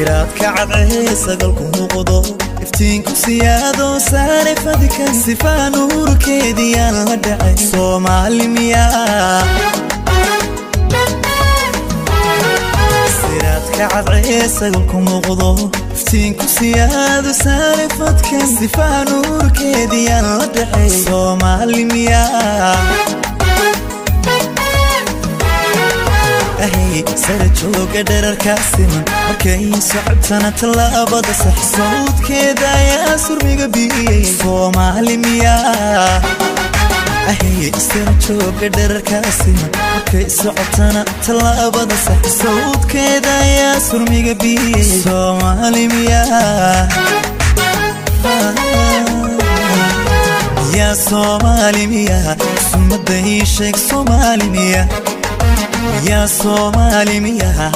Siraadka cadcee sagalku muuqdo, iftiinku siyaado saare fadka, sifaa nuurkeediyaan la dhacay. Soomaali miyaa? Siraadka cadcee sagalku muuqdo, iftiinku siyaado saare fadka, sifaa nuurkeediyaan la dhacay. Soomaali miyaa? Ahay, sara jooga dherarkaa siman, markay socotana tallaabada sax, sawdkeeda ayaa surmiga biyey. Soomaali miyaa? Ahay, sara jooga dherarkaa siman, markay socotana tallaabada sax, sawdkeeda ayaa surmiga biyey. Soomaali miyaa? Yaa Soomaali miyaa? Sumada ii sheeg, Soomaali miyaa? Yaa Soomaali miyaa?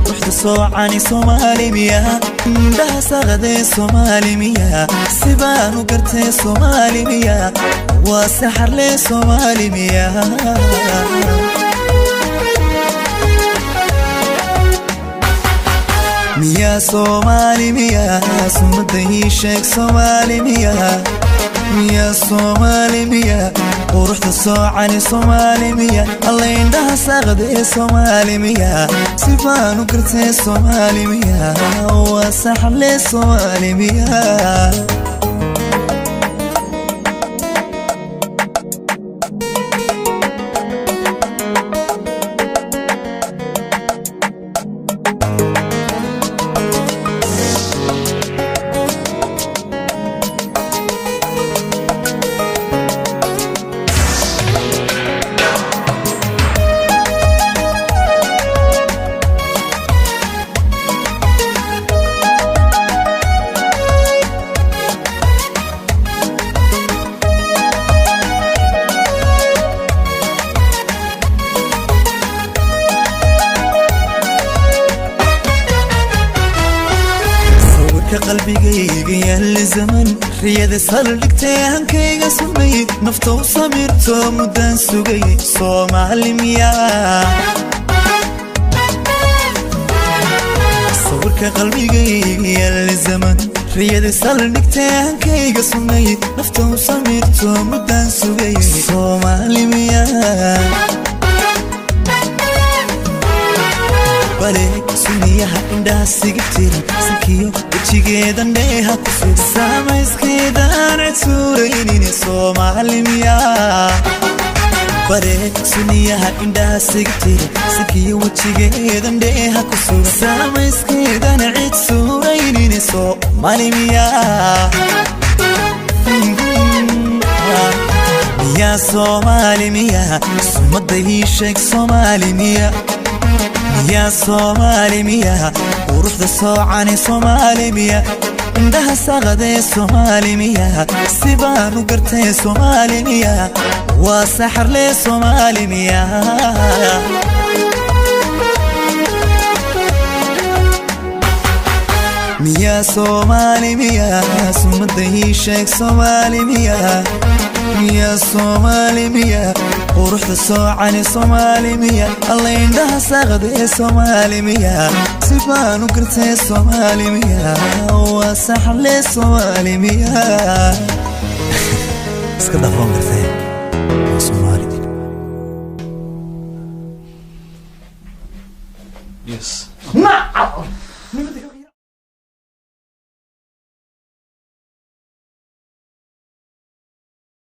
Ruuxda soocani Soomaali miyaa? Indhaha saqadee Soomaali miyaa? Sibaan u gartee Soomaali miyaa? Waa saxarlee Soomaali miyaa? Miyaa Soomaali miyaa? Sumada ii sheeg, Soomaali miyaa? Miyaa Soomaali miyaa? Quruxda soocani Soomaali miyaa? Alla, indhaha saaqdee Soomaali miyaa? Sifaan u gartee Soomaali miyaa? Waa saxle Soomaali miyaa? Sawirka qalbigayga yaalla zaman, riyada saldhigtay, hankayga sumay, nafta u samirto muddaan sugay. Soomaali miyaa? Sawirka qalbigayga yaalla zaman, riyada saldhigtay, hankayga sumay, nafta u samirto muddaan sugay. Soomaali miyaa? Bale suniyaha indhaha siga tiran, sankiyo wejigeedan dheeha ku sug, saamayskeedaan cid suuraynin. Soomaali miyaa? Bale suniyaha indhaha siga tiran, sankiyo wejigeedan dheeha ku sug, saamayskeedan cid suuraynin. Soomaali miyaa? Miyaa Soomaali miyaa? Sumada ii sheeg, Soomaali miyaa? Miyaa Soomaali miyaa? Quruxda soocani Soomaali miyaa? Indhaha saqadee Soomaali miyaa? Sibaan u gartee Soomaali miyaa? Waa saxarlee Soomaali miyaa? Miyaa Soomaali miyaa? Sumada ii sheeg, Soomaali miyaa? Miyaa Soomaali miyaa? Quruxda soocani Soomaali miyaa? Alla, indhaha saqadee Soomaali miyaa? Sibaan u gartee Soomaali miyaa? Waa saxle Soomaali miyaa? Iska dhaaf, waan gartee, waa Soomaali. Yes. Nacab.